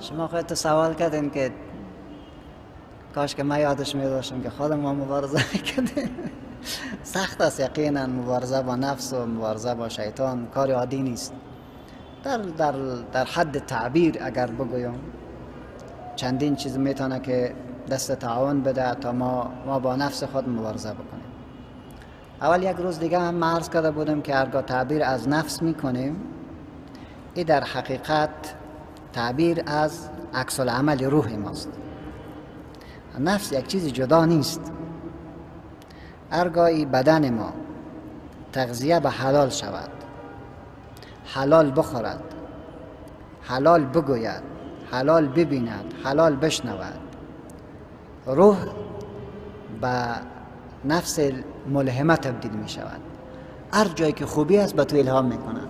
شما خودت سوال کردین که کاش که من یادش میداشتم که خودم ما مبارزه میکردیم. سخت است یقینا مبارزه با نفس و مبارزه با شیطان کار عادی نیست. در در در حد تعبیر اگر بگویم چندین چیز میتونه که دست تعاون بده تا ما با نفس خود مبارزه بکنیم. اول یک روز دیگه هم عرض کرده بودم که هرگاه تعبیر از نفس میکنیم، این در حقیقت تعبیر از عکس العمل روح ماست. نفس یک چیز جدا نیست. هرگاه بدن ما تغذیه به حلال شود، حلال بخورد، حلال بگوید، حلال ببیند، حلال بشنود، روح به نفس ملهمه تبدیل می شود. هر جایی که خوبی است به تو الهام می کند،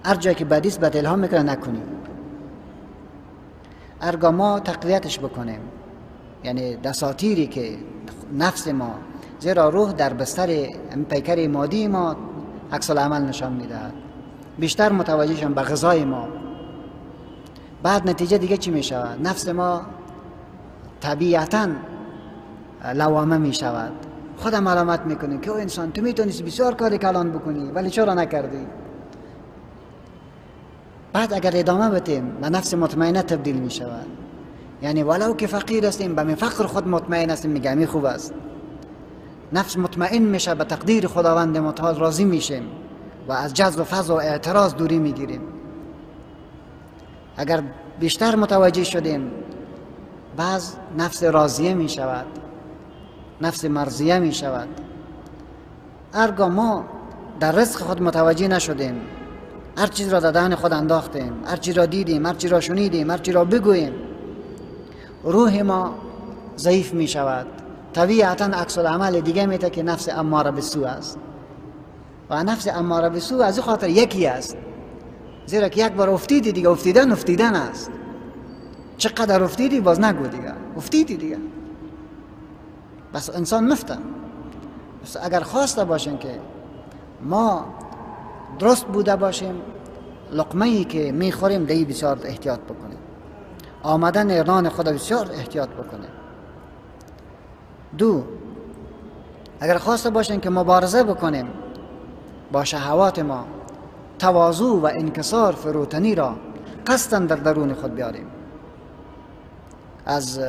هر جایی که بدی است به تو الهام می کند نکنی. هرگاه ما تقویتش بکنیم، یعنی دساتیری که نفس ما، زیرا روح در بستر پیکر مادی ما عکس العمل نشان میدهد، بیشتر متوجه شدن به غذای ما، بعد نتیجه دیگه چی می شود؟ نفس ما طبیعتاً لوامه می شود. خودم علامت میکنیم که او انسان تو میتونستی بسیار کاری کلان بکنی ولی چرا نکردی؟ بعد اگر ادامه بدیم به نفس مطمئنه تبدیل می شود. یعنی ولو که فقیر هستیم به فقر خود مطمئن هستیم، میگه می خوب است. نفس مطمئن میشه، به تقدیر خداوند متعال راضی میشیم و از جذب و فضل و اعتراض دوری میگیریم. اگر بیشتر متوجه شدیم، بعض نفس راضیه می شود، نفس مرضیه می شود. هرگاه ما در رزق خود متوجه نشدیم، هر چیز را در دهن خود انداختیم، هر چیز را دیدیم، هر چیز را شنیدیم، هر چیز را بگوییم، روح ما ضعیف می شود. طبیعتا عکس العمل دیگه میده که نفس اماره به سوء است. و نفس اماره به سوء از خاطر یکی است، زیرا که یک بار افتیدی دیگه افتیدن افتیدن است. چقدر افتیدی باز نگو دیگه، افتیدی دیگه، بس انسان مفته. بس اگر خواسته باشیم که ما درست بوده باشیم، لقمه ای که میخوریم دیگه بسیار احتیاط بکنیم، آمدن نان خود بسیار احتیاط بکنیم. دو، اگر خواسته باشیم که مبارزه بکنیم با شهوات ما، تواضع و انکسار فروتنی را قصداً در درون خود بیاریم. از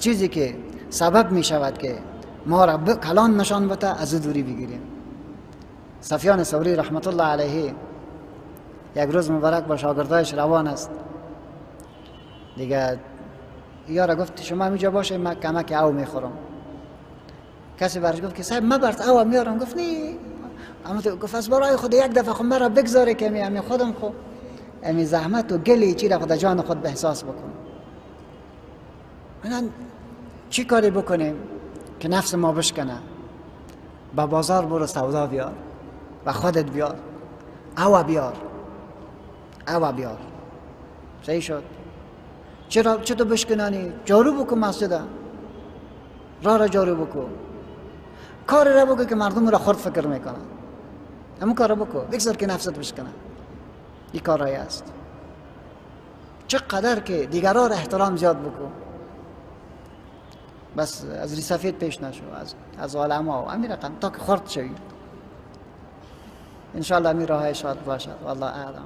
چیزی که سبب می شود که ما را کلان نشان بده از دوری بگیریم. سفیان ثوری رحمت الله علیه یک روز مبارک با شاگردایش روان است دیگه، یارا گفت شما همینجا باشه من کمک او میخورم. کسی برش گفت که صاحب من برات او میارم. گفت نه، اما گفت از برای خود یک دفعه خود مرا بگذاره که می خودم خو امی زحمت و گلی چی را خود جان خود به احساس بکنم. من چی کاری بکنیم که نفس ما بشکنه؟ با بازار برو سودا بیار و خودت بیار، او بیار، او بیار. صحیح شد. چرا چطور بشکنانی؟ جارو بکن مسجد، راه را جارو بکن، کاری را بکن که مردم را خرد فکر میکنن، همون کار را بکن، بگذار که نفست بشکنه. این کارایی است. چقدر که دیگران را احترام زیاد بکن، بس از ریسفید پیش نشو، از علما و امیر رقم تا که خرد شوی. انشالله امیر راه شاد باشد. والله اعلم.